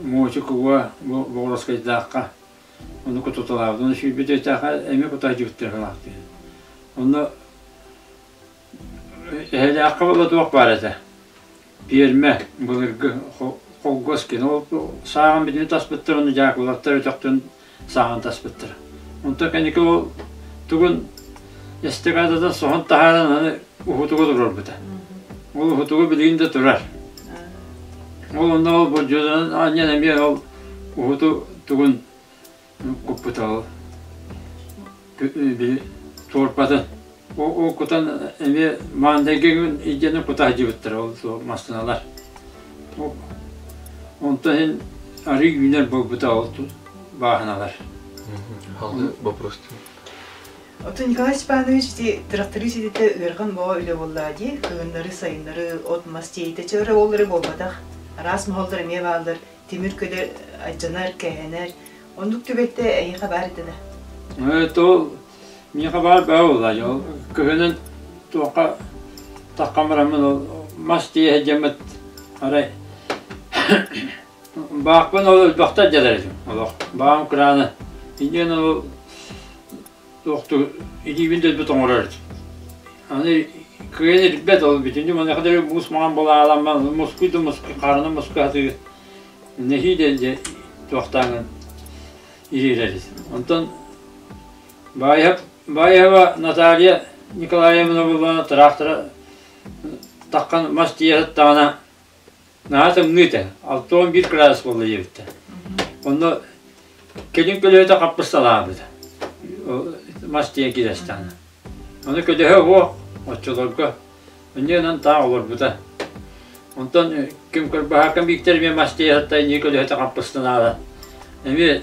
Муочукуга, бу Боҕуруоскайдаахха ону кутуталаабыт. Ону сүүрбүт өйдөөххө эмиэ кутаайдьыбыттар халаахтыы. Онно Эһэлээххэ буола туох баар этэ? Пиэрмэ былыргы холгуос кини ол сааҕын бүтүнү таспыттар уонна дьаакылаттар өтөхтөн сааҕын таспыттар. Онтон кэнники ол тугун эстакадатын соһон таһааран аны уһутуга туруорбута. Ол уһутугу билигин да турар. Ол онно ол болдьуоданан анньан эмиэ ол уһуту тугун куппута ол туорпатын ол кутан эмиэ маандайга илдьэн кута сылдьыбыттар ол массыыналар онтон иһин арыы үүнэр буолбута ол бааһыналар вопрос Отон Николай Степанович ити тракторист идэтэ ыарахан бөҕө үлэ буоллаа дии. Кыһыннары, сайыннары от-мас тиэйитэ чэ ол эрэ буолбатах. Араас моһоллор эмиэ бааллар. Тимир көлө алдьанар, кээһэнэр. Оннук түбэлтэ эйиэхэ баар этэ да? То миэхэ баар баа буолла. Ол кыһынын туохха таххан бараммын ол мас тиэһэ дьэммит арай баахпын ол элбэхтэ дьалар этим олох баам кырааны инньэн ол туохту илиибин да өлбүт оҥорор этим аны кыайан ирбэт ол бүтүннүү маныаха да муус маҥан булааламман мускуй да мускуй хаарынан мускуй сатыыр нэһиилэ дьэ туохтааҥын ириэрэрит. Онтон Баайап Баайаба Наталья Николаевна буоллаҕына тыраахтара таххан мас тиийэ сыттаҕына наһаа тымныы этэ, 61 градус буолла диэбиттэр. Онно кэлин көлөһөтө хаппысталаабыта. Мас тиийэн киирэстэҕинэ. Ону көлөһө уох оччолорго Инньэ таах олорбута. Онтон ким Кырбаһаакка Бииктэр эмиэ мас тиэйэ сатта инньэ көлөһөтө хаппыстанаара. Эмиэ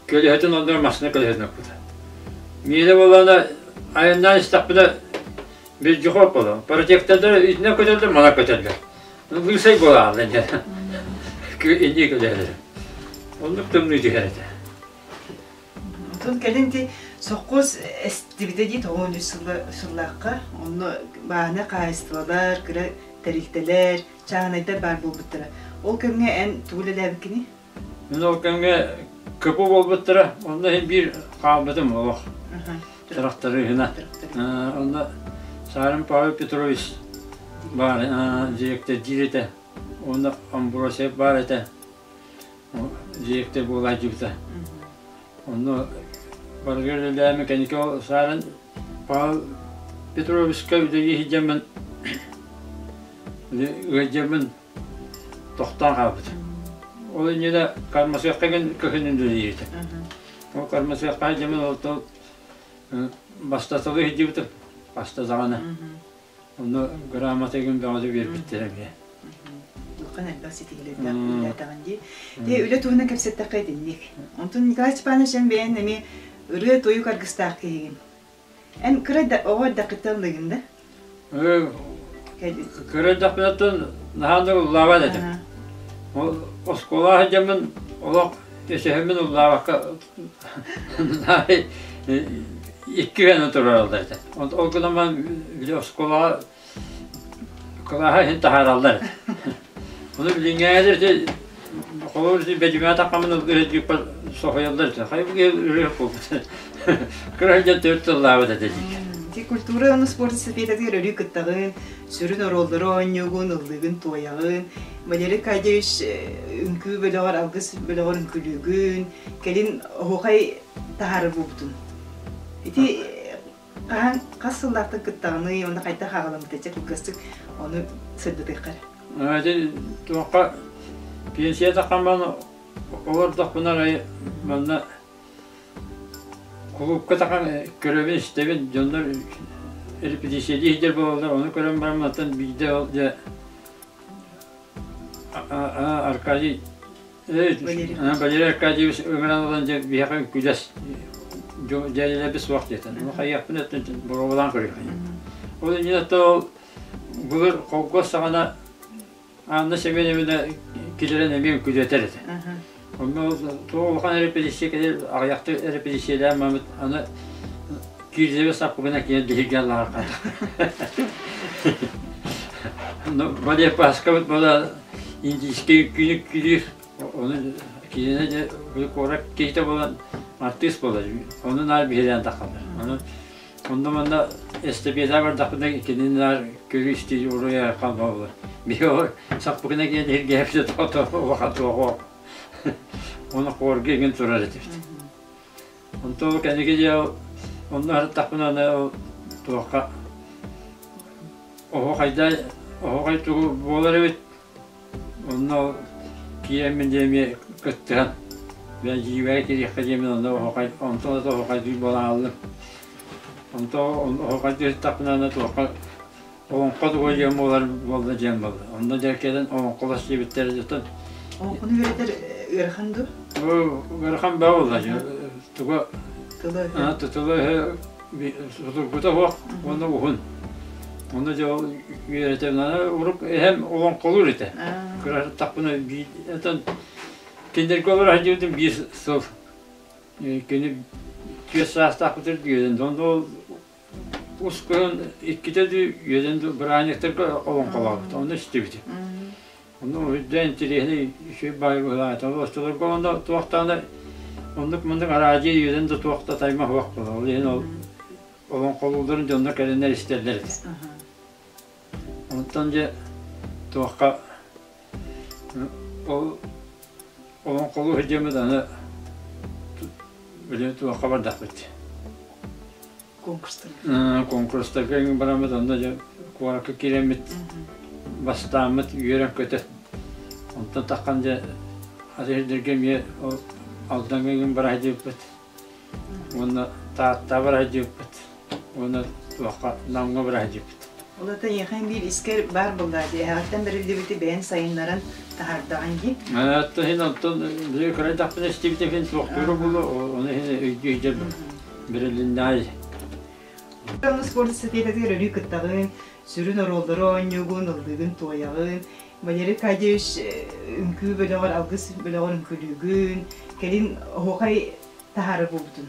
көлөһөтүн оннугар массыына көлөһөтүн ыкпыта. Миэнэ буоллаҕына айаннаан истэхпинэ вездеход буолар. Протектордар итинэн көтөллөр, манан көтөллөр. Лысай буолааллар диэн. Инньэ көлөһөлөр. Оннук тымныы түһэр этэ. Онтон кэлин ити сопхуос эстибитэ дии 93 сыллаахха. Онно бааһынай хаһаайыстыбалар, кыра тэрилтэлэр, чааһынайдар баар буолбуттара. Ол кэмҥэ эн тугу үлэлээбиккиний? Мин ол кэмҥэ КП буолбуттара, онно иһин биир хаалбытым олох. Тракториһына. Онно Саарым Павел Петрович баар директордиир этэ. Онно Амбросьев баар этэ. Директор буолааччыбыта. Онно барыгар үлэлээмэ кэнники ол саарын Павел Петровичка үлэлии сылдьаммын ыалдьаммын тохтоон хаалбыт. Ол иннинэ Кармасыахха кыһын үлэлиир этэ. Ол Кармасыахха сылдьаммын ол бастатылыы сылдьыбытым хаста даҕаны. Онно грамота игин бөҕөтө биэрбиттэрэ эмиэ. Улахан элбэх ситиһиилэрдээх үлэлээтэҕин дии. Дии үлэ туһунан кэпсэттэххэ итинник. Онтон Николай Степанович эн бэйэн эмиэ ырыа-тойук аргыстаах киһигин. Эн кыра да оҕо эрдэххиттэн ыллыгын да? Кыра эрдэхпинэттэн наһаа да ыллаабат этим. Ол оскуолаҕа сылдьаммын олох өсөһөммүн ыллаабакка икки гына турараллар этэ. Ол гынан баран били оскуолаҕа кылааһа иһин таһаараллар этэ. Ону билиҥҥээдэр ити холобур ити бэдьимээ таххаммын ылгыһы соһуйаллар этэ. Хайа бу киһи ырыа буолбут. Кыра сылдьан төрүт тыллаабыт этэ дииллэр. Ити культура уонна спорт эстафетатыгар өрүү кыттаҕын, сүрүн оруоллары оонньуугун, ыллыгын, туойаҕын. Валерий Аркадьевич үҥкүү бөлөҕөр, алгыс бөлөҕөр үҥкүүлүүгүн, кэлин оһуохай таһаарар буолбутун. Ити хаһан хас сыллаахтан кыттаҕыный уонна хайдах аҕаламмыта чэ кылгастык ону сырдатыахха эрэ. Ити туохха пенсия таххамман олордохпуна арай манна. Кулуупка тахан көрөбүн, истэбин, дьоннор репетициялии сылдьар буолаллар, ону көрөн баран мантан биирдэ ол дьэ Аркадий Валерий Аркадьевич ыҥыран ылан дьэ биһиэхэ үҥкүүлэс дьээдьэлэрбит суох диэтэ. Ну хайыахпын өттүн боруобалаан көрүөххэ. Ол иннинэ ол былыр холкуос саҕана Анна Семеновна килэрэн эмиэ үҥкүүлэтэр этэ. Онно туох улахан эрэпэдииссийэ кэлэр аҕыйахтык эрэпэдииссийэлээн барбыт аны киирзэбэ саппыгына киэн биһиргээн лаһархата. Ну, Валерий Паскабыт была индийскэй үҥкүүнү үҥкүүлүүр. Ону кинини дьэ куорат киһитэ буолан артыыс буолар. Ону наар биһирээн таххалар. Ону онно манна эстапета бардахпына кинини наар көрүү-истии уруйа халба буолар. Биһи ол саппыкына киэн иһиргээбитэ тоҕо улахан туох Ону хуорга иҥин турар этибит. Онто кэнники дьэ онно сырыттахпына аны ол туохха оһуохайда оһуохай тугу буолар эбит онно киирэммин дьэ эмиэ кыттыһан бэйэ дьиибэҕэ киириэххэ диэммин онно оһуохай онтон да оһуохайдыыр буолан хааллым. Онтон оһуохайдыы сыттахпына аны туохха олоҥхо туга диэн буолар буолла диэн буолла. Онно дьэ кэлэн олоҥхолос диэбиттэрэ дьэ Олоҥхону үөрэтэр ыарахан дуо? Ыарахан баа буолла туга тыла-өһө судургута суох уонна уһун. Онно дьэ ол үөрэтэн урук эһэм олоҥхолуур этэ. Кыраттахпына биир этэн кинилэргэ олоро сылдьыбытым биир сыл. Кини түөрт саастаахпытыгар үөрэнди. Онно ол ус кыһын иккитэ дуу үөрэн дуу бырааһынньыктарга олоҥхолообут. Онно истибитим. Онно үрдээн интэриэһинэй үчүгэй баайы быһылаата. Оччолорго онно туох даҕаны оннук-муннук араадьыйа үөрэн да туох да тайма суох буолар. Ол иһин ол олоҥхолуулларын дьоннор кэлэннэр истэллэр этэ. Онтон дьэ туохха ол олоҥхолуу сылдьаммыт аны били туохха бардахпыт. Конкурстарга. Конкурстарга эҥин бараммыт онно дьэ куоракка киирэммит бастааммыт үөрэн-көтөн онтон таххан дьэ атын сирдэргэ эмиэ ол Алдаҥҥа эҥин бара сылдьыбыппыт уонна Тааттаҕа бара сылдьыбыппыт уонна туохха Намҥа бара сылдьыбыппыт. Ол ата эйиэхэ биир искэр баар буоллаа дии эһэҕиттэн бэриллибити бэйэн сайыннаран таһаардаҕын дии. Оттон иһин онтон били кырайдахпына истибитим иһин туохтуура буолуо ону иһин өйдүү өйдүү бэрилиннэҕэй. Онно спорт эстафетатыгар өрүү кыттаҕын, сүрүн оруоллары оонньуугун, ыллыыгын, туойаҕын. Валерий Аркадьевич үҥкүү бөлөҕөр, алгыс бөлөҕөр үҥкүүлүүгүн, кэлин оһуохай таһаарар буолбутун.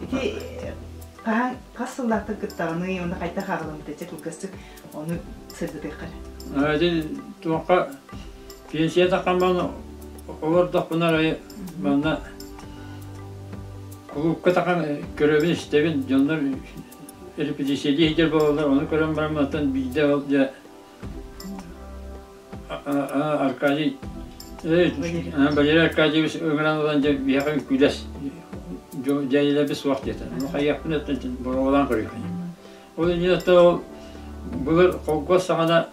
Ити хаһан хас сыллаахтан кыттаҕыный уонна хайдах ааҕыламмытай чэ кылгастык ону сырдатыахха эрэ. Ити туохха пенсия таххаммын олордохпуна арай манна кулуупка тахан көрөбүн истэбин дьоннор репетициялии сылдьар буолаллар ону көрөн баран мантан биирдэ ол дьэ Аркадий Валерий Аркадьевич ыҥыран ылан дьэ биһиэхэ үҥкүүлэс дьээдьэлэрбит суох диэтэ. Ну хайыахпын өттүн боруобалаан көрүөххэ. Ол иннинэ ол былыр холкуос саҕана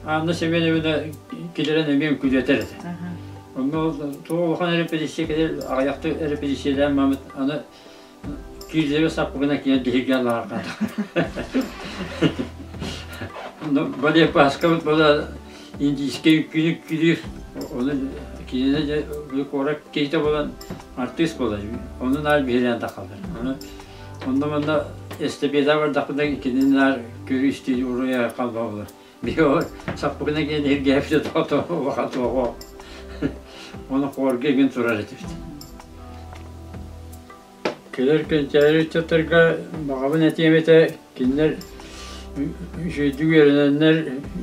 Анна Семеновна килэрэн эмиэ үҥкүүлэтэр этэ. Онно туох улахан эрэпэдииссийэ кэлэр аҕыйахтык эрэпэдииссийэлээн барбыт аны киирзэбэ саппыгына киэн биһиргээн лаһархата. Ну, Валерий Паскабыт была индийскэй үҥкүүнү үҥкүүлүүр. Ону кинини дьэ куорат киһитэ буолан артыыс буолар. Ону наар биһирээн тахаллар. Ону онно манна эстапета бардахпына кинини наар көрүү-истии уруйа халба буолар. Биһи ол саппыкына киэн иһиргээбитэ тоҕо улахан туоҕо. Ону хуорга иҥин турар этибит. Кэлэр кэнчээри ыччаттарга баҕабын этиэм этэ, кинилэр үчүгэйдик үөрэнэннэр,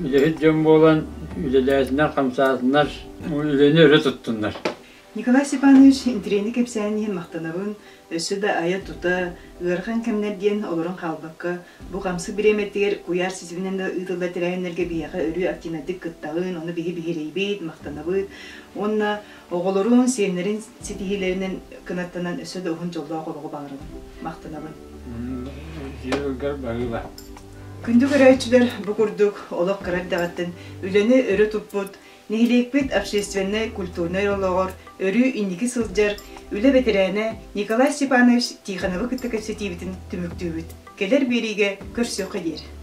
үлэһит дьон буолан үлэлээтиннэр, хамсаатыннар, үлэни өрө туттуннар. Николай Степанович, интириэһинэй кэпсээн иһин махтанабын. Өссө да айа-тута, ыарахан кэмнэр диэн олорон хаалбакка, бу хамсык бириэмэтигэр куйаар ситиминэн да ыытыллар тэрээһиннэргэ биһиэхэ өрүү активнайдык кыттаҕын, ону биһи биһириибит, махтанабыт. Уонна оҕолорун, сиэннэрин ситиһиилэринэн кынаттанан өссө да уһун дьоллоох олоҕу баҕарабын. Махтанабын. Дьиэ баһыыба. Күндү көрөөччүлэр, бу курдук олох кыра эрдэҕиттэн үлэни өрө туппут, нэһилиэкпит общественнай, культурнай олоҕор өрүү инники сылдьар. Үлэ бэтэрээнэ Николай Степанович Тихоновы кытта кэпсэтиибитин түмүктүүбүт. Кэлэр биэриигэ көрсүөххэ диэри.